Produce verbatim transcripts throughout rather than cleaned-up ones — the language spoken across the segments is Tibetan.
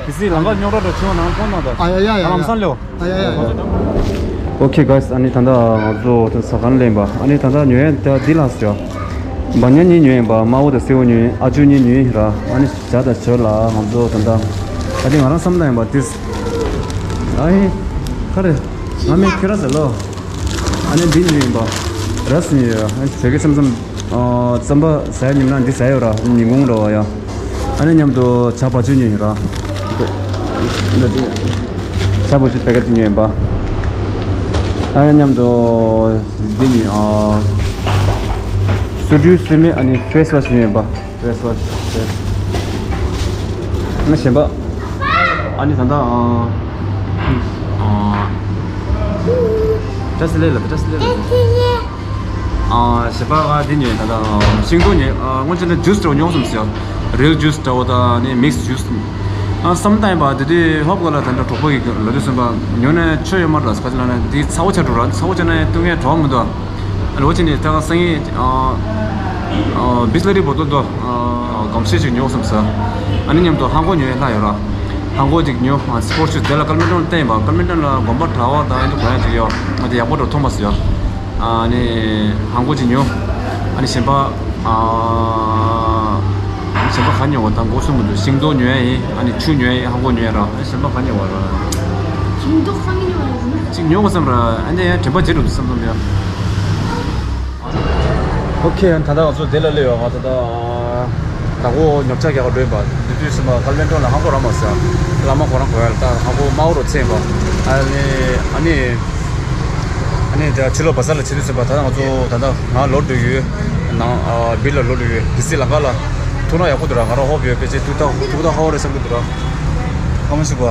དེ་སྲིད་ལམ་ཁ་རྙོག་དྲ་འགྲོ་ཆུང་བ་ནང་ཕོན་ན་ད། ཨ་ཡ་ཡ་ཡ་ཡ། ལམ་སང་ལེའོ། ཨ་ཡ་ཡ་ཡ། ཨོ་ཁེ་གཱས། ཨ་ནི་ད་ལྟ་ང་ཚོ་དེ་ཟ་ཁང་ལེན་པ། ཨ་ནི་ད་ལྟ་ཉོ་ཡ་ད་འདི་ལ་ཟེར། བ་ཉ་གཉིས་ཉོས་ཡིན་པ། དམར་པོ་དང་སེར་པོ་ཉོས་ཡིན། ཨ་ཅོ་གཉིས་ཉོས་ཡིན་ར། ཨ་ནི་ཇ་དང་ཇོ་ལ་ང་ཚོ་ད་ལྟ་ཨ་ནི་ང་རང་བསམ་ད་ཡིན་པ་ཏིས། ཨ་ཧེ། ག་རེ། ང་མི་ཁྱོད་ར་ཟེར་ལོ། ཨ་ནི་འདི་ཉོས་ཡིན་པ། ར་སུ་ཉོས་ཡོད། ཨ་ནི་བོད་སྐད་བསམ་བསམ། ཨ་རྩམ་པ་ཟ་ཡ་ཉོས་ན་འདི་ཟ་ཡོད་ར། ཉིན་གུང་ར་བ་ཡ། ཨ་ནི་མཉམ་དུ་ཇ་བ་ཅུ་ཉོས་ཡིན་ར། འདི་འདི་འདི། ཇ་བ་ཅུ་པེ་ཀེ་ཊི་ཉོས་ཡིན་པ། ཨ་ནི་མཉམ་དུ་འདི་ཉོས། ཨ་སོ་འབྲུའི་སོ་སྨན། ཨ་ནི་ཕེ་སི་ཝ་ཤི་ཉོས་ཡིན་པ། ཕེ་སི་ཝ་ཤི། ཨ་ནི་གཞན་པ། ཨ་ནི་ད་ལྟ་ཨ་ཨ་བཀྲ་ཤིས་བདེ་ལེགས་ལ། བཀྲ་ཤིས་བདེ་ལེགས་ལ། ཨ་གཞན་པ་ཨ་འདི་ཉོས། ད་ལྟ་ཤིང་ཏོག་ཉོས། ཨ་སྔོན་ཆད་ནས་ཇུས་འདྲ་བོ་ཉོ་བསམ་སོང་། རིལ་ཇུས་འདྲ་བོ་དང་ནི་མིག་སི་ཇུས། ཨ་བསམ་བཏང་ཡིན་པ། དེ་དུས་ཧོབ་ག་ལ་ད་ལྟ་གྲོགས་པོ་ཡིས་ལབ་དུས་ཙམ་པ་ཉོ་ནས་ཆོ་ཡོད་མ་རེད་ལ། ཁ་ཅིག་ལབ་ན་འདི་ཚ་བོ་ཆགས་འགྲོ་ར། ཚ་བོ་ཆགས་ན་བཏུང་ཡས་གྲོགས་མི་འདུག་ཨ་ནི་འོ་ཅི་ནི་ད་ག་སང་ཉིན་ཨ་ཨ་བི་སི་ལ་རི་བོ་ཏོ་དོ་ཨ་སྒམ་ཤས་ཅིག་ཉོ་བསམ་སོང་། ཨ་ནི་མཉམ་དུ་ལྷམ་གོག་ཉོ་ཡས་ལྷག་ཡོད་ར། ལྷམ་གོག་ཅིག་ཉོ། ཨ་སི་པོར་ཊི་ཤུ། དེ་ལ་ཀལ་མན་ཊོན་བསྟན་ཡིན་པ། ཀལ་མན་ཊོན་ལ་གོམ་པ་དྲག་པ་དང་ཨ་ནི་གོན་ཡ་ཅིག་ཡོད། ང་དེ་ཡག་པོ་འདྲ་མཐོང་མ་སོང་ཡ། ཨ་ནི་ལྷམ་གོག་ཅིག་ཉོ། ཨ་ནི་གཞན་པ་ཨ་གཞན་པ་ག་ཉོ་བ་དང་གོ་སོང་མི་འདུག་ཤིང་ཏོག་ཉོ་ཡ་ཡིན། ཨ་ནི་ཆུ་ཉོ་ཡ་ཡིན། ལྷམ་གོག་ཉོ་ཡ་ར། ཨ་ནི་གཞན་པ་ག་ཉོ་བ་ར། ཤིང་ཏོག་ག་ཉོ་བ་ར། ཅིག་ཉོ་དགོས་བསམ་ར། ཨ་ནི་ཡང་དྲན་པ་བརྗེད་འགྲོ་འདུག་བསམ་བསམ་ཡ། ཨོ་ཁེ། ད་ལྟ་ང་ཚོ་དེ་ལ་སླེབས་ཡོད། ང་ད་ལྟ་ཨ་བདག་པོ་ཉོ་ཆ་རྒྱག་ག་འགྲོ་ཡིན་པ། དེ་དུས་ཙམ་པ་ཀལ་མན་ཊོན་ལ་ལྷམ་གོག་རག་མ་སོང་། བླ་མ་ཁོ་རང་གོན་ཡ་ལ་ད་ལྷམ་གོག་དམར་པོ་རུ་ཚད་ཡིན་པ། ཨ་ནི་ཨ་ནི་ཨ་ནི་ད་ཕྱི་ལོགས་བ་ས་ལ་ཆེ་དུས་ཙམ་པ། ད་ལྟ་ང་ཚོ་ད་ལྟ་ང་ལོག་འགྲོ་ཡོད། ནང་ཨ་བིལ་ལ་ལོག་འགྲོ་ཡོད། དེ་སྲིད་ལམ་ཁ་ལ་ཐུག་ན་ཡག་པོ་འདུག་ར། ང་རང་ཧོབ་ཡོད། ཕལ་ཆེར་ཐུག་ཐག་ཐུག་ཐག་ཧ་གོ་རེད་བསམ་གི་འདུག་ར། ཁ་མ་ཤི་གོ།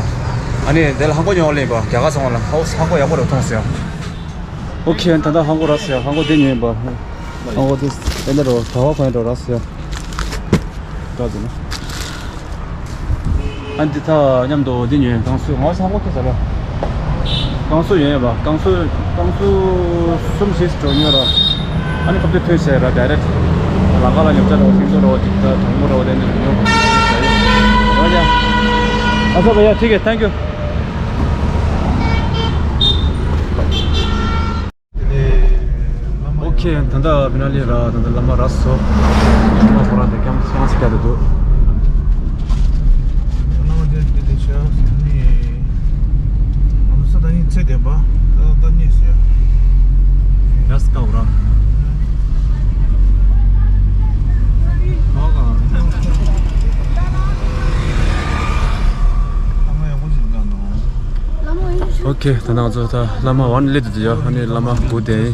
ཨ་ནི་དེ་ལ་ལྷམ་གོག་ཉོ་བ་སླེབས་པ། རྒྱ་གར་ཚོང་ཁང་ལ་ཧོ་ལྷམ་གོག་ཡག་པོ་རུ་མཐོང་སོང་ཡ། ཨོ་ཁེ། ད་ལྟ་ལྷམ་གོག་རག་སོང་ཡ། ལྷམ་གོག་དེ་ཉོས་ཡིན་པ། ལྷམ་གོག་དེ་ཨེ་འདྲ་རོ། གྲྭ་པ་གོན་འདྲ་རག་སོང་ཡ། འདྲ་ཟེར་ན། ཨ་འདི་ད་མཉམ་དུ་འདི་ཉོས། ཀང་སུ། ང་ལྷམ་གོག་ཁྱེར་ཟ་ར། ཀང་སུ་ཡོད་ཡ་པ། ཀང་སུ། ཀང་སུ་གསུམ་བཞི་འགྲོ་ཉོས་ར། ཨ་ནི་ཁབ་ཏུ་ཐོན་བྱས་ར། ཌའི་རེག་ལམ་ཁ་ལ་ཉོ་ཆ་ར་བ། ཤིང་ཏོག་ར་བ། ཅིག་ད་དང་པོ་ར་བ། དེ་ནས་ཉོ། ར་ཡ། ཨ་ས་བ་ཡ། ཐིག་གེ། ཐེང་ཀྱུ། ཨོ་ཁེ། ད་ལྟ་ཕི་ན་ལི་ར། ད་ལྟ་བླ་མ་རག་སོང་། བླ་མ་ཁོ་རང་དེ་ཀྱང་ཤང་སི་ཀ་དུ་འདུག་བླ་མ་དེ་དེ་དེ་ཤང་སི་ནི་ང་ཚོ་ས་ད་ནི་ཚེ་བདེན་པ། ད་ད་ནི་ཟེར་ཡ། ཡ་སི་ཀ་བ་ར། ཨོ་ཁེ། ཨོ་ཁེ། ད་ནང་ཚོ་ད་བླ་མ་འོག་ནས་སླེབས་འདུག་ཡ། ཨ་ནི་བླ་མ་སྒུག་བསྡད་ཡིན།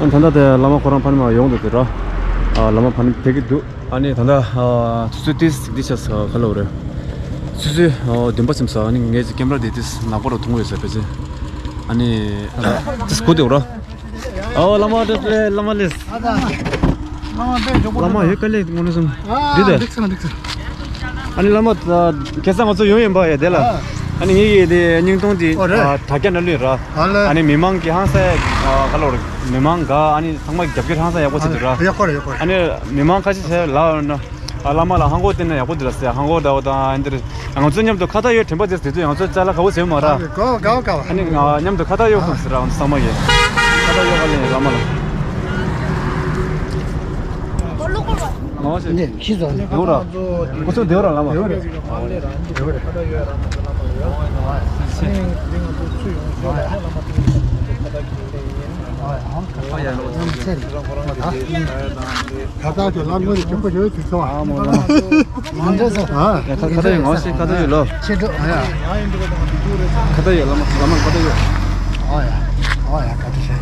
ཨ་ད་ལྟ་དེ་བླ་མ་ཁོ་རང་ཕ་ནི་མ་ཡོང་འདུག་དེ་ར། ཨ་བླ་མ་ཕ་ནི་ཕེབས་ཀྱི་འདུག་ཨ་ནི་ད་ལྟ་ཨ་ཆུ་ཚོད་ཏིས་འདི་ཆ་ས་ག་ལ་བ་རེད། ཆུ་ཚོད་ཨ་བདུན་པ་ཕྱིན་སོང་། ཨ་ནི་ངས་ཀྱི་ཀེམ་ར་དེ་ཏིས་ནག་པོ་རུ་མཐོང་གི་ཡོད་ས་ཕལ་ཆེར། ཨ་ནི་ཏིས་སྒུག་བསྡད་ར། ཨོ་བླ་མ་བཀྲ་ཤིས་བདེ་ལེགས། བླ་མ་ལགས། བླ་མ་ཡོད་ག་ལེ། ངོ་ནས་སོང་། འདི་དེ། ཨ་ནི་བླ་མ་ད་ཁ་སང་ང་ཚོ་ཡོང་ཡིན་པ་ཡ་དེ་ལ། ཨ་ནི་ངེད་ཀྱི་དེ་སྙིང་སྟོང་དེ་ཨ་དྲ་རྒྱ་ནང་ལུས་ར། ཨ་ནི་མི་མང་གི་ཧང་སང་ཡ་ག་ལོར་མི་མང་ག་ཨ་ནི་ཚང་མ་རྒྱབ་སྐྱོར་ཧང་སང་ཡག་པོ་བྱེད་འདུག་ར། ཡག་པོ་རེད། ཡག་པོ་རེད། ཨ་ནི་མི་མང་ཁ་ཤས་ཤིག་ལབ་ན། ཨ་བླ་མ་ལ་ལྷམ་གོག་བསྟན་ན་ཡག་པོ་འདུག་ལ་ཟེར། ལྷམ་གོག་འདྲ་བོ་དང་ཨ་འདིར་ང་ཚོ་མཉམ་དུ་ཁ་བརྡ་ཡོད། དྲན་པ་བརྗེད་ཟེར་དུས་ང་ཚོ་ཅ་ལག་ག་བོ་ཟེར་མ་ར། ག་བོ་ག་བོ་ག་བོ། ཨ་ནི་ང་མཉམ་དུ་ཁ་བརྡ་ཡོད་ཁོང་ཟེར་ར། ང་ཚོ་ཚང་མ་གིས་ཁ་བརྡ་ཡོད་ག་ལེ་བླ་མ་ལ། ང་བ་ཟེར། ནས་ཤི་ཟོ་ནས། ཡོད་ར། ཁོ་ཚོ་བདེ་བ་ར་བླ་མ། ཡོད་ར། ཡོད་ར། ད་ལྟ་དེ་ལམ་ལྷོད་ཀྱི་ཁྱོད་ཁོ་ཡོད་དུས་ཚོད་ཨ། མོ་ལ་མ་འདྲ་ས། ཨ། ཡ་ཁ་ཁ་ད་ཡོད། ང་སེ་ཁ་ད་ཡོད་ལོ། ཆེ་འགྲོ། ཨ་ཡ། ཁ་ད་ཡོད་བླ་མ། བླ་མ་ཁ་ད་ཡོད། ཨ་ཡ། ཨ་ཡ། བཀའ་དྲིན་ཆེ།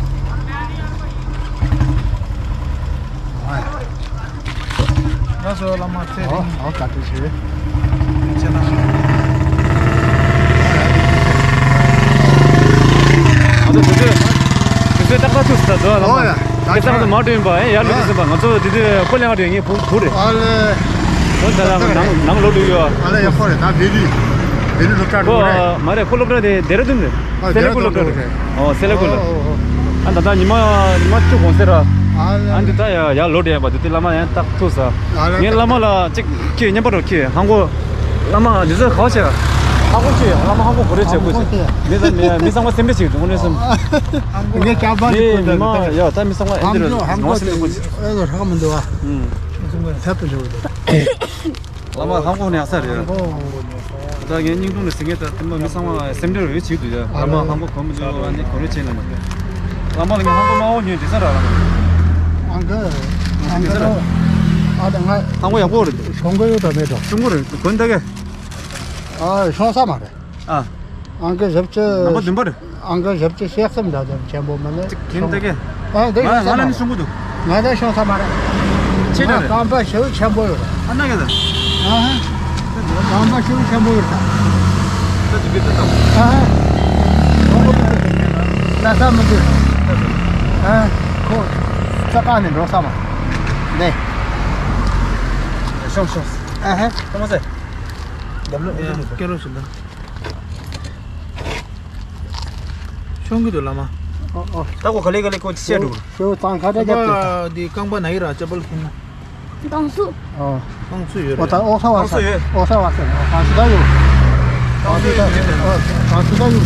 ཨ་ཡ། ལགས་སོ་བླ་མ་ཚེ་རིང་། ཨོ་བཀའ་དྲིན་ཆེ། ཆེ་ན། ང་ཚོ་དེ་ཚོས་དེ་ཚོས་ཏག་ཏག་ཐུག་སོང་ད་བླ་མ། ཨོ་ཡ། ཁྱེད་ཚང་དུ་མ་འགྲོ་ཡིན་པ། ཨེ་ཡར་ལུས་ཟིན་པ། ང་ཚོ་དེ་དུས་ཁོ་ལེན་ག་འགྲོ་ཡིན། ངའི་བུ་བུ་རེད། ཨ་ལེ། ཁོ་ད་ལ་ནང་ནང་ལོག་འགྲོ་ཡོད། ཨ་ལེ་ཡག་པོ་རེད། ད་བེ་ལི་བེ་ལི་སློབ་གྲྭ་འགྲོ་རེད། ཁོ་མ་རེད། ཁོ་སློབ་གྲྭ་དེ་ཌེ་ར་ལྡུན་རེད། ཨ་སེ་ལ་ཀུ་སློབ་གྲྭ་རེད། ཨོ་སེ་ལ་ཀུ་ལ། ཨོ་ཨོ་ཨོ། ཨ་ད་ད་ཉི་མ་ཉི་མ་བཅུ་གོང་ཟེར་ར། ཨ་ལེ། ཨ་འདི་ད་ཡ་ཡར་ལོག་འགྲོ་ཡིན་པ། དེ་དུས་བླ་མ་ཡང་ཏག་ཐུག་ས། ཨ་ལེ། ངའི་བླ་མ་ལ་གཅིག་ཁྱེད་མཉམ་པར་འགྲོ། ཁྱེད་ཧང་གོ། བླ་མ་འདི་ཚོ་ག་བ་བྱས། ཧ་གོ་ཆེ་ཡང་བླ་མ་ཧ་གོ་གོ་རེ་བྱས་གོ་ཆེ། མི་ཚང་མི་མི་ཚང་མ་སེམས་ཁྲལ་བྱེད་འདུག་དངོས་གནས་སེམས། ངས་སྐྱག་པ་ནི་མི་མི་མང་ཡ་ད་མི་ཚང་མ་ཨེ་འདི་རུ་ངོ་སེམས་ནས་གོ་ཆེ། ཨེ་ཧ་གོ་མི་འདུག་ཨ། ཨུམ། ཚང་མ་ཐབས་ཏུ་འཇོག་འདུག་བླ་མ་ཧ་གོ་ནས་ཨ་ས་རེད། ད་ངའི་སྙིང་ཐུང་ནས་ཟིན་ངེས་ད་དེ་མ་མི་ཚང་མ་སེམས་ཁྲལ་རེ་བྱེད་འདུག་ཡ། བླ་མ་ཧ་གོ་གོ་མི་འཇུག་ཨ་ནི་གོ་རེ་བྱེད་ན་ནི། བླ་མ་ལ་ངས་ཧ་གོ་མ་འོ་ཉོས་འདི་ས་ར་ལ། ཨང་ཀི། ཨང་ཀི་རོ། ཨ་ད་ང་ཧ་གོ་ཡག་པོ་རེད། གཞུང་གི་ཡོད་དམ་མེད་དམ། གཞུང་གི་རེད་དགོན་ད་གེ། ཨ་ཤོང་ས་མ་རེད། ཨ། ཨང་ཀི་བཞི་བཅུ། ནམ་པ་བདུན་པ་རེད། ཨང་ཀི་བཞི་བཅུ་ཞེ་གསུམ་འདྲ་ཅན་ཆེན་པོ་མིན་ནི། ཅིག་གིན་ད་གེ། ཨ་འདི་ང་ང་ལ་ནི་གཞུང་གི་འདུག་ང་ད་ཤོང་ས་མ་རེད། ཆེ་དྲགས་རེད། ང་རྐང་པ་ཞེ་པོ་ཆེན་པོ་ཡོད་རེད། ཨ་ན་གེ་ད། ཨ་ཧ། རྐང་པ་ཞེ་པོ་ཆེན་པོ་ཡོད་རེད་ད། ད་ཅིག་གེ་ད་ད། ཨ་ཧ། ལ་ས་མི་འདུག་ཨ་ཁོ་ས་ཀ་ནས་འགྲོ་ས་མ། འདི། ཤོང་ཤོང་། ཨ་ཧ། ཁོ་མ་ཟེར། སྐད་ལོ་ཞིག་ད། ཤོང་གི་འདུག་བླ་མ། ཨོ་ཨོ། ད་གོ་ག་ལེ་ག་ལེ་ཁོ་ཅི་བྱས་འདུག་ཤོ་ཤོ་ཙང་ཁ་བྲལ་རྒྱབ་ཏེ། ད་འདི་རྐང་པ་ན་ཡི་ར་ཅ་པལ་ཁྱེར་ན། ཏང་སུ། ཨོ། ཏང་སུ་ཡོད་ཨོ་རེད། ད་ཨོ་ས་བ་ས། ཏང་སུ་ཡོད། ཨོ་ས་བ་ས། ཨོ་ཏང་སུ་ད་ཡོད། ཏང་སུ་ད་ཡོད། ཨོ་ཏང་སུ་ད་ཡོད།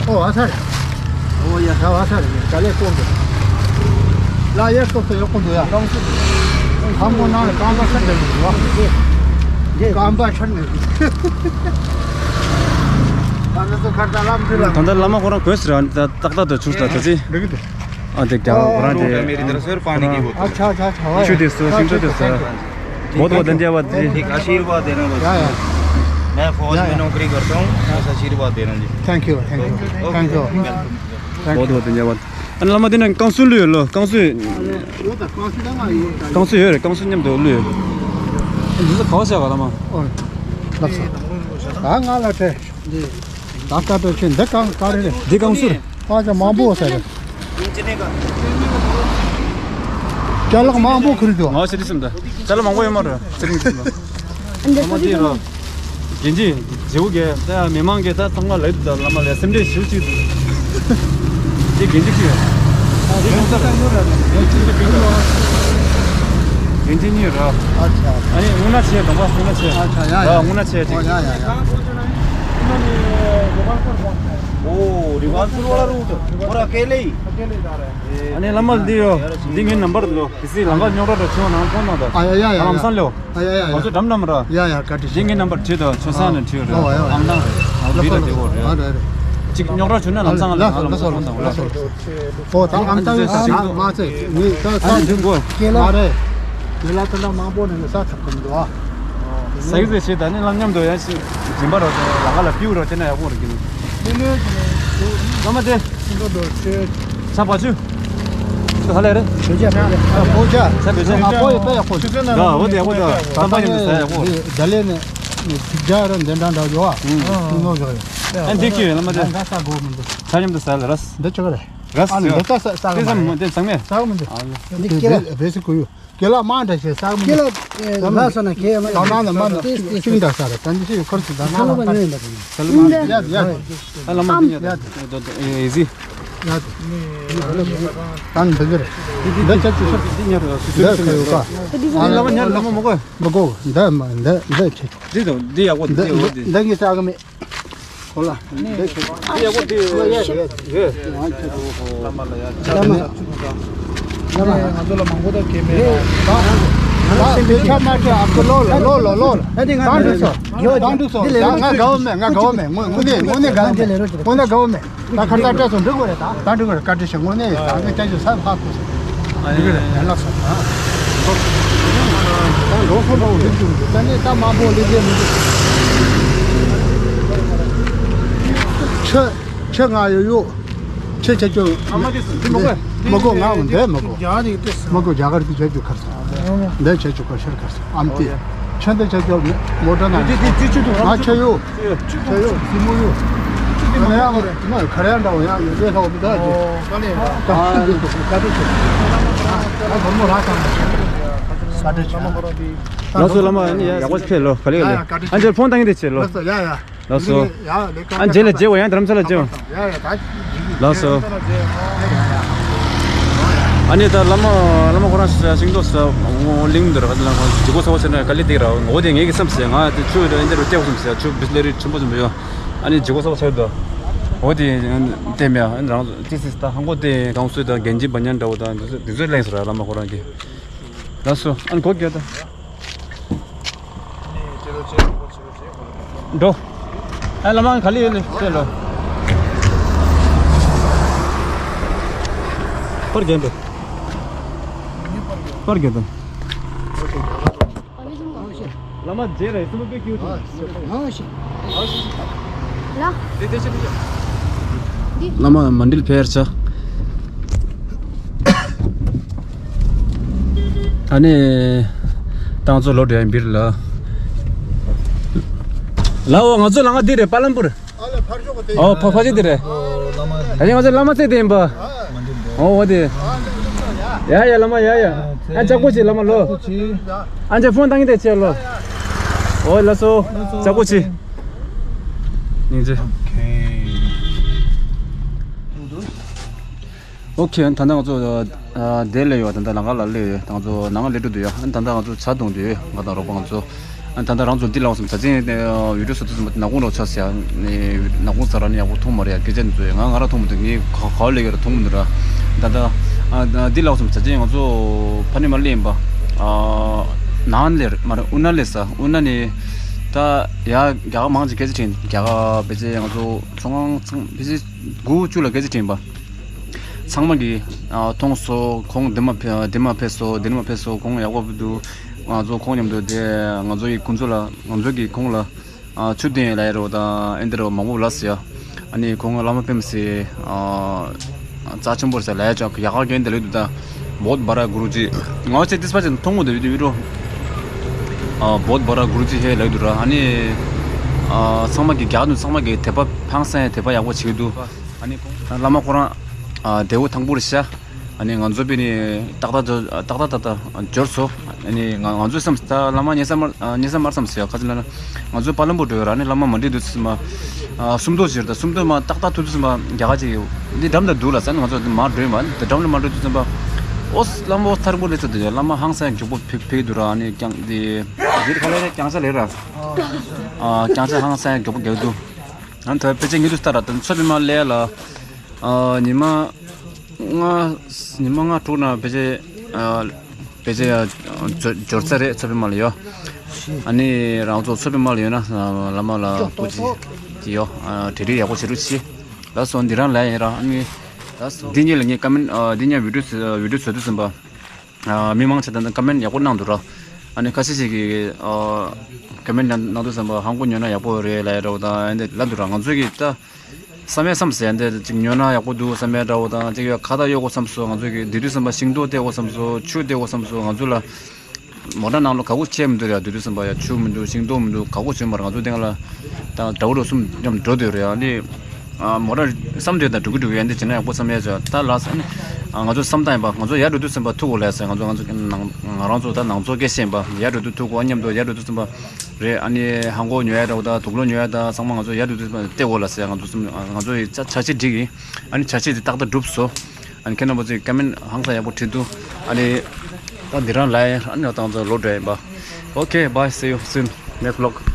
ཨོ་ཨ་ས་རེད། ཨོ་ཡ་ས་བ་ས་རེད། ག་ལེ་ཀོང་གི། ལ་ཡ་ཀོང་གི་ཡོད་ཀོང་གི་ཡ། ཏང་སུ། ཁམ་གོ་ན་རྐང་པ་ས་རྒྱབ་ཡོད་བ། རྐང་པ་ས་ནས། ད་ནི་ཚོ་ཁར་ད་ལམ་འདི་ལ། ད་ལྟ་བླ་མ་ཁོ་རང་གོས་སི་ར་ཏག་ཏག་ཏུ་ཆུག་ད་ད་ཚི། འདི་གི་འདི། ཨ་དེ་རྒྱ་ཁོ་རང་དེ། ཨ་ཆ་ཆ་ཆ། ཆུ་དེ་སོ་ཤིང་ཆུ་དེ་སོ། बहुत बहुत धन्यवाद जी। एक आशीर्वाद देना बस। या, या। मैं फौज या, में या। नौकरी करता हूँ, बस आशीर्वाद देना जी। Thank you, thank you, thank you। बहुत बहुत धन्यवाद। ཨ་ནི་བླ་མ་དེ་ན་ཀང་སུ་ལུས་ཡོད་ལོ། ཀང་སུ། ཀང་སུ་ཡོད་རེད། ཀང་སུ་མཉམ་དུ་ལུས་ཡོད། འདི་ཚོ་ག་བ་བྱ་ག་བླ་མ། ཨོ། ལགས་སོ། ད་ང་ལ་སྤྲད། ད་ལྟ་སྤྲད་ཆེན་འདི་ཀང་ག་རེ་རེད། འདི་ཀང་སུ་རེད། ཨ་ཅག་མང་པོ་ཟེར་རེད། ཅ་ལག་མང་པོ་ཁུར་འདུག་ང་ཤི་དི་སིམ་ད། ཅ་ལག་མང་པོ་ཡོད་མ་རེད། ཚེ་རིང་སིམ་ད། འདི་ཚོ་དེ་རོ། འགན་འཛིན་རྗེ་བོ་གིས་ད་མི་མང་གིས་ད་ཚང་མ་ལབ་འདུག་ད་བླ་མ་ལ་སེམས་ཁྲལ་ཞེ་པོ་ཅིག་འདུག་དེ་འགན་འཛིན་ཅིག་ཡོད། དེ་ཡོང་ས་རེད། འགན་འཛིན་གཉིས་ར། ཨ་ནི་དངོས་གནས་ཆེ་གདོང་པ་དངོས་གནས་ཆེ། ཨ་ཡ་ཡ། དངོས་གནས་ཆེ་ཅིག་ཨ་ཡ་ཡ། ओ रिवालपुर वाला रूट। और अकेले ही? अकेले ही जा रहे हैं। ཨ་ནི་བླ་མ་འདི་ཡོད། འདི་ངའི་ནམ་བར་འདུག་དེ་སྲིད་ལམ་ཁ་རྙོག་དྲ་འདྲ་བྱུང་ན་ཕོན་གནང་དང་། ཨ་ཡ་ཡ་ཡ། ལམ་སང་ལོ། ཨ་ཡ་ཡ་ཡ། ང་ཚོ་འགྲམ་འགྲམ་ར། ཡ་ཡ་བཀའ་དྲིན་ཆེ། འདི་ངའི་ནམ་བར་བྲིས་དང་ཆོས་ས་ནས་བྲིས་རེད། ཨ་ཡ། ཨང་དང་། ཨ་བི་ར་དེ་གོ་རེད། ཨ་རེད་རེད། ཅིག་རྙོག་དྲ་བྱུང་ན་ལམ་སང་ལ་ང་ལ་ལགས་སོ་ལགས་སོ་ལགས་སོ། ཨོ་ད་ཨམ་ཏང་ཡོད་ས་ཞིག་མ་ཚད་ངས་ད་ས་འདི་གོ་མ་རེད། ཡོད་ལ་ད་ལ་མང་པོ་ནས་ས་ཐབ་གི་འདུག་ཨ། ས་ཡིག་ཟེར་ཞེས་ད་ནི་ལམ་མཉམ་དུ་ཡང་ཞིག་སྦྱིན་པ་རོགས་ལ་ང་ལ་པིའུ་རོགས་དེ་ན་ཡག་པོ་རེད་ཀྱི་ནི། ལམ་མ་དེ། ཆ་པ་ཆུ། ཧ་ལས་རེད། བོད་ཆས་བོད་ཆས། ཨ་བོད་ཆས། ཆ་བོད་ཆས། ཨ་པོ་ཡོད་པ་ཡག་པོ་འདུག་ད་འོ་དེ་ཡག་པོ་འདུག་ད་པ་ཡིན་ས་ཡག་པོ། ད་ལས་ནས་ནས་ཐིག་རྒྱ་ར་འདི་འདྲ་འདྲ་ཡོད་ཨ། ཨུ་ནོ་ཡོད་རེད། ཨ་འདི་ཁྱོད་ལམ་མ་དེ། ང་ས་གོ་མི་འདུག་ཆ་མཉམ་དུ་ས་ལ་རས། འདི་ཆོག་རེད། རས། ཨ་ནི་འདི་ད་ས་ས་གོ་མ་རེད། དེ་ཚང་མས། ས་གོ་མི་འདུག་ཨ་ལ། འདི་ཁྱེད་ལ་རེས་སུ་གོ་ཡོད། ཁྱེད་ལ་མ་འདྲ་ཞེས་ས་གོ་མི་འདུག་ཁྱེད་ལ་ལ་ས་ན་ཁྱེད་ཡ་མ་ད་ན་ན་མ་ན་ཏིས་ཏིས་ཅིང་ད་ས་ར་ད་འདི་ཤེས་ཁོར་སི་ད་ན་ལ་ད་ས་ལ་མ་ཡ་ཡ། ཨ་ལ་མ་ཡ་ཡ། ད་ལམ་མ་ཡ་ཡ། ད་ད་ཨེ་ཟི། ཡ་ད། ད་འདི་གི་རེད། འདི་ཆ་ཆུ་ཤོར་འདི་ཉར་ར་སུ་སུ་ལ་ཁ་ཡོད་ཀ་ཨ་ལ་མ་ཉར་ལ་མ་མ་གོ་མ་གོ་འདི་མ་འདི་འདི་ཆ་ཆུ། འདི་དང་འདི་ཡག་པོ་འདི་འདི་ཡག་པོ་འདི། འདི་གི་ས་གོ་མི། ཁོ་ལ། འདི་ཡག་པོ་འདི། ཡོད། ཡོད། ང་ཚོ་ལ་མང་པོ་ད་གེ་མེད་ལ། ད་དེ་ཆ་མ་ཆ་ཨ་ཁུ་ལོ་ལ་ལོ་ལ་ལོ་ལ། ད་འགྲིག་སོང་། ད་འགྲིག་སོང་། ད་ང་དགའ་བོ་མེད། ང་དགའ་བོ་མེད། དངོས་དངོས་གནས་དངོས་གནས་དགའ་བོ་མེད། དངོས་གནས་དགའ་བོ་མེད། ད་ཁ་ད་སྤྲད་སོང་འགྲིག་གོ་རེད། ད་ད་འགྲིག་གོ་རེད། བཀའ་དྲིན་ཆེ། དངོས་གནས་ད་ངས་སྐྱབས་བཅོལ་ས་ཕར་ཐུག་སོང་། འགྲིག་གི་རེད། ཡར་ལགས་སོ། ད་འགྲོ་སོང་འགྲོ་འགྲིག་གི་འདུག་ད་ནས་ད་མང་པོ་ལས་རྒྱུ་མི་འདུག་ཆུ་ཆུ་ང་ཡོད་ཡོད། ཆུ་ཆ་ཆུ། ཨ་མ་དེ་སུ་དེ་མ་གོ། མ་གོ་ང་འོང་འདས་མ་གོ། རྒྱ་རིགས་དེ་སུ། མ་གོ་རྒྱ་གར་དེ་ཆ་ཆུ་ཁར་སོང་། འདས་ཆ་ཆུ་ཁར་ཤར་ཁར་སོང་། ཨམ་ཏི། ཆ་འདི་ཆ་ཆུ་མོ་ཊ་ན། དེ་དེ་དེ་ཆུ་ཆུ་དུ་ང་ཆ་ཡོད། ཆུ་ཆུ་དུ་སི་མོ་ཡོད། ཆུ་དེ་མ་ཡག་གོ་རེད། མ་ཁ་ར་འདྲ་བ་ཡང་ཡོད་ལས་ལྷག་མི་འདུག་ཨ་ཅེ། ཨོ་ཀ་ལེ། ད་ཆུ་དེ་དུ་ཀ་ཏི་ཆུ། ད་གོར་མོ་ར་ཁང་ཀ་ཏི་ཆུ། ལགས་སོ་བླ་མ། ཡག་པོ་ཕེབས་ལོ། ག་ལེ་ག་ལེ། ཨ་ཅེ་ཕོན་བཏང་གི་དེ་བྱེད་ལོ། ལགས་སོ། ཡ་ཡ། ལགས་སོ། ཨ་རྗེས་ལ་མཇལ་བ་ཡང་དྷ་རམ་ས་ལ་མཇལ། ཡ་ཡ་ད། ལགས་སོ། ཡ་ཡ་ཡ། ཨ་ནི་ད་བླ་མ་བླ་མ་ཁོ་རང་ཤིང་ཏོག་ས་གླིང་འདིར་ལྗིད་ཁོག་ཚ་པོ་ཆེ་ན་ག་ལེ་འདུག་ར། འོ་དེ་ངེད་ཀྱི་བསམ་ཟེར། ང་དེ་ཆུ་འདི་རུ་སྐྱེ་བ་བསམ་ཟེར། ཆུ་བི་སི་ལེ་རི་ཆེན་པོ་ཆེན་པོ་ཡོད། ཨ་ནི་ལྗིད་ཁོག་ཚ་པོ་ཆགས་འདུག་འོ་དེ་བལྟས་མེད། ཨ་ནི་རང་ཅི་སི་ད་ཧང་གོ་དེ་གང་སུ་ད་གན་ཇི་བ་ཉན་འདྲ་བོ་ད་འདི་ཚོ་འདི་ཚོ་གླེང་ཟེར་ར། བླ་མ་ཁོ་རང་གི། ལགས་སོ། ཨ་ནི་གོ་གྱོད་ད། འགྲོ། ཨ་བླ་མ་ག་ལེ་ཡོད་ལེ་ཤོད་ལོ། པར་རྒྱན་དུ། པར་རྒྱན་དུ། བླ་མ་རྗེས་ལ་སུ་མ་པེ་ཀྱུ་ཐུ། ལ། བླ་མ་མ་འགྲིལ་ཕེར་ཆ། ཨ་ནི། ཏང་ཙོ་ལོ་འདྲ་འབིར་ལ། ལའོ་ང་ཚོ་ལ་ང་འདི་རེད། པ་ལམ་པུར། ཨོ་ཕ་ཕ་ཅི་འདི་རེད། ད་ང་ཚོ་བླ་མ་ཚེ་བརྟན་པ། ཨོ་འོ་དེ། ཡ་ཡ་བླ་མ་ཡ་ཡ། ཨ་ཅག་པོ་ཅི་བླ་མ་ལོ། ཨ་ཅག་ཕོན་བཏང་གི་དེ་ཆེ་ལོ། ཨོ་ལགས་སོ། ཅག་པོ་ཅི། སྙིང་རྗེ། ཨོ་ཁེ། ད་ལྟ་ང་ཚོ་ཨ་དེ་སླེབས་ཡོད། ད་ལྟ་ལམ་ཁ་ལ་སླེབས་ཡོད། ད་ང་ཚོ་ནང་སླེབས་འགྲོ་དུས་ཡོད། ད་ལྟ་ང་ཚོ་ཇ་འཐུང་དུས་ཡོད། ང་དང་རོགས་པ་ང་ཚོ། ཨ་ད་ལྟ་རང་ཚོ་འདི་ལ་སོང་ཙང་ཨ་ནི་བི་ཌི་ཡོ་བཟོ་དུས་ཙམ་པ་ནག་ཁུང་རོགས་ཆགས་ཟེར་ཡ། ནག་ཁུང་ཟ་ར་ནི་ཡག་པོ་མཐོང་མ་རེད་ཡ། སྐད་ཆ་འདི་ཚོ་ཡ་ང་ང་རང་མཐོང་མི་འདུག་ངས་ག་ག་བ་སླེབས་ཡོད་ར་མཐོང་མི་འདུག་ར། ད་ལྟ་ཨ་འདི་ལ་སོང་ཙང་ཨ་ནི་ང་ཚོ་ཕ་ནི་མ་སླེབས་ཡིན་པ། ཨ་ནང་ལེར་མ་རེད། ཨུ་ན་ལེ་ས་ཨུ་ན་ནི། ད་ཡ་རྒྱ་གར་མང་ཆེ་སྐད་ཆ་དྲིས། རྒྱ་གར་ཕལ་ཆེར་ང་ཚོ་ཚོང་ཁང་ཚང་ཕལ་ཆེར་དགུ་བཅུ་ལ་སྐད་ཆ་དྲིས་པ། ཚང་མ་གིས་ཨ་མཐོང་སོང་། ཁོང་འདི་མ་ཕེ་འདི་མ་ཕེབས་སོང་། འདི་མ་ཕེབས་སོང་། ཁོང་ཡག་པོ་འདུག་ང་ཚོ་ཁོང་མཉམ་དུ་དེ་ང་ཚོ་ཡི་ཁོང་ཚོ་ལ་ང་ཚོ་གིས་ཁོང་ལ་ཨ་ཆུ་དེ་ལ་ཡ་རོ་དང་ཨེ་འདི་རོ་མང་པོ་ལ་ཟེར་ཡ། ཨ་ནི་ཁོང་བླ་མ་ཕེབས་སེ་ཨ་རྩ་ཆེན་པོ་རེད་ཟེར་ལ་ཡ་ཅག་ཡག་ག་རྒན་དེ་ལས་འདུག་ད། བོད་བྷ་ར་གུ་རུ་ཇི། ང་ཚོ་དེ་སྤ་ཅན་མཐོང་མོ་དེ་བི་ཌི་ཡོ་ཨ་བོད་བྷ་ར་གུ་རུ་ཇི་ཧེ་ལ་འདུག་ར། ཨ་ནི་ཨ་ཚང་མ་གིས་རྒྱག་འདུག་ཚང་མ་གིས་དད་པ་ཧང་སང་དད་པ་ཡག་པོ་བྱེད་ཀྱི་འདུག་ཨ་ནི་བླ་མ་ཁོ་རང་ཨ་དེ་བོ་ཐང་པོ་རེད་ཤག་ཨ་ནི་ང་ཚོ་པི་ནི་ཏག་ཏག་ཏག་ཏག་ཏག་ཏག་འབྱོར་སོ། ཨ་ནི་ང་ང་ཚོའི་སེམས་ད་བླ་མ་ཉེ་ས་མར་ཉེ་ས་མར་བསམ་ཟེར་ཡ་ཁ་ཚ་ལ་ན། ང་ཚོ་པ་ལམ་པོ་འགྲོ་ཡོད་ར། ནི་བླ་མ་མ་འགྲིག་དུས་ཙམ་པ། ཨ་སུམ་མདོ་ཟེར་ད་སུམ་མདོ་མ་ཏག་ཏག་ཐུག་དུས་ཙམ་པ་རྒྱ་གར་ཅིག་ཡོད། འདི་འགྲམ་ལ་འདུག་ལ་ཟེར་ནས་ང་ཚོ་འདི་མར་འགྲོ་ཡིན་པ། འདི་འགྲམ་ལ་མར་འགྲོ་དུས་ཙམ་པ། ཨོ་བླ་མ་ཨོ་ཐར་པོ་ལས་ཚོ་འདི་བླ་མ་ཧང་སང་མགྱོགས་པོ་ཕེབས་ཕེབས་འདུག་ར། ནི་རྐྱང་འདི་འདིར་ཁ་ལས་རྐྱང་ཆ་ལས་ར། ཨ་རྐྱང་ཆ་ཧང་སང་མགྱོགས་པོ་རྒྱག་འདུག་ཨ་ནི་ད་ཕལ་ཆེར་ཉི་དུས་ལྟར་ར་ད་མཚོ་པའི་མ་ལས་ལ། ཨ་ཉི་མ། ལྔ། ཉི་མ་ལྔ་དྲུག་ན་ཕལ་ཆེར་ཨ་ཕལ་ཆེར་ཨ་འབྱོར་འབྱོར་ཚར་རེད། མཚོ་པའི་མ་ལ་ཡོད། ཨ་ནི་རང་ཚོ་མཚོ་པའི་མ་ལ་ཡོད་ན་ཨ་བླ་མ་ལ་སྐུ་མཁྱེན་གྱི་ཡོད། ཨ་གྲ་སྒྲིག་ཡག་པོ་བྱེད་རོགས་གྱིས། ལགས་སོ། འདི་རང་ལ་ཡིན་ར། ཨ་ནི་ལགས་སོ། འདི་གཉིས་ལ་ངས་ཀ་མེན་ཨ་འདི་གཉིས་བི་ཌི་ཡོ་བི་ཌི་ཡོ་བཟོ་དུས་ཙམ་པ། ཨ་མི་མང་ཆེ་ད་ཀ་མེན་ཡག་པོ་གནང་འདུག་ར། ཨ་ནི་ཁ་ཤས་ཤིག་གིས་ཨ་ཀ་མེན་གནང་དུས་ཙམ་པ་ཧང་གོ་ཉོ་ན་ཡག་པོ་རེད་ལབ་ཡ་འདྲ་བོ་དང་ཨ་འདི་ལབ་འདུག་ར། ང་ཚོས་ཀྱིས་ད། བསམ་ཡས་བསམ་ཟེར་ཡ་འདི་ཅིག་ཉོ་ན་ཡག་པོ་འདུག་བསམ་ཡས་འདྲ་བོ་དང་ཅིག་ཡོད་ཁ་བཏགས་གཡོག་གོ་བསམ་སོང་། ང་ཚོ་གི་དེ་དུས་ཙམ་པ་ཤིང་ཏོག་སྟེར་གོ་བསམ་སོང་། ཆུ་སྟེར་གོ་བསམ་སོང་། ང་ཚོ་ལ་མོ་ཊ་ནང་ལོགས་ག་གོ་ཆད་མི་འདུག་ར། དེ་དུས་ཙམ་པ་ཡ་ཆུ་མི་འདུག་ཤིང་ཏོག་མི་འདུག་ག་གོ་བྱུང་མ་རེད། ང་ཚོ་དེ་སྒང་ལ་ད་དགྲ་བོ་རུ་གསུམ་མཉམ་འགྲོ་འདོད་རེད། ཨ་ནི་མོ་ཊ་བསམ་འདོད་དང་འགྲོ་གི་འགྲོ་གི་ཡ་འདི་བྱེད་ན་ཡག་པོ་བསམ་ཡས་ཅོ་ད་ལ་ཨ་ནི་ང་ཚོ་བསམ་སྟངས་ཡིན་པ་ང་ཚོ་ཡར་འགྲོ་དུས་ཙམ་པ་ཐུག་གོ་ལ་ཟེར། ང་ཚོ་ང་ཚོ་ནང་ང་རང་ཚོ་ད་ནང་ཚོ་སྐད་ཤེས་པ་ཡར་འགྲོ་དུས་ཐུག་གོ་མཉམ་དུ་ཡར་འགྲོ་དུས་ཙམ་པ། རེད། ཨ་ནི་ཧང་གོ་ཉོ་ཡ་འདྲ་བོ་དང་དུག་ལོག་ཉོ་ཡ་དང་ཚང་མ་ང་ཚོ་ཡར་འགྲོ་དུས་ཙམ་པ་སྟེར་དགོས་ལ་ཟེར། ང་ཚོ་གསུམ་ང་ཚོ་ཡི་ཆ་ཆ་ཆེ་འགྲིག་ཡིན། ཨ་ནི་ཆ་ཆེ་དེ་ཏག་ཏག་འགྲུབ་སོང་། ཨ་ནི་ཁྱེད་རྣམ་པ་ཚོས་ཀ་མེན་ཧང་སང་ཡག་པོ་བྲིས་འདུག་ཨ་ནི་ད་འདི་རང་ལ་ཡ་ཨ་ནི་ང་ཏང་ཚོ་ལོ་འདྲ་ཡིན་པ། Okay, bye, see you soon, next vlog.